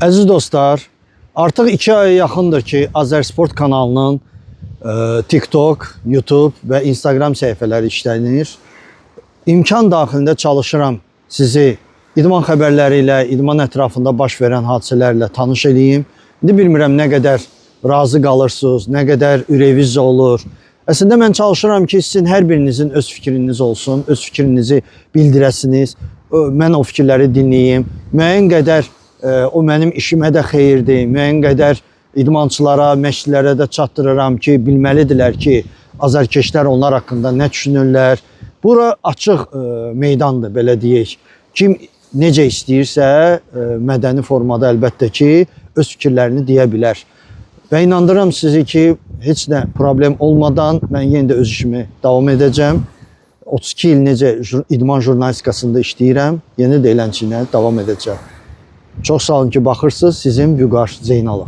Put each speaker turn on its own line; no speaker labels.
Əziz dostlar, artıq 2 aya yaxındır ki, Azərsport kanalının TikTok, YouTube və Instagram səhifələri işlənir. İmkan daxilində çalışıram sizi idman xəbərləri ilə, idman ətrafında baş verən hadisələrlə tanış eləyim. İndi bilmirəm nə qədər razı qalırsınız, nə qədər ürəyiniz olur. Əslində mən çalışıram ki, sizin hər birinizin öz fikriniz olsun, öz fikrinizi bildirəsiniz. Mən o fikirləri dinləyim. Müəyyən qədər o mənim işimə də xeyirdir. Müəyyən qədər idmançılara, məşqçilərə də çatdırıram ki, bilməlidirlər ki, azarkeşlər onlar haqqında nə düşünürlər. Bura açıq meydandır, belə deyək. Kim necə istəyirsə, mədəni formada əlbəttə ki, öz fikirlərini deyə bilər. Və inandırıram sizi ki, heç nə problem olmadan mən yenə də öz işimi davam edəcəm. 32 il necə idman jurnalistikasında işləyirəm, yenə də elənçinə davam edəcəm. Çox sağ olun ki, baxırsınız. Sizin Vüqar Zeynalov.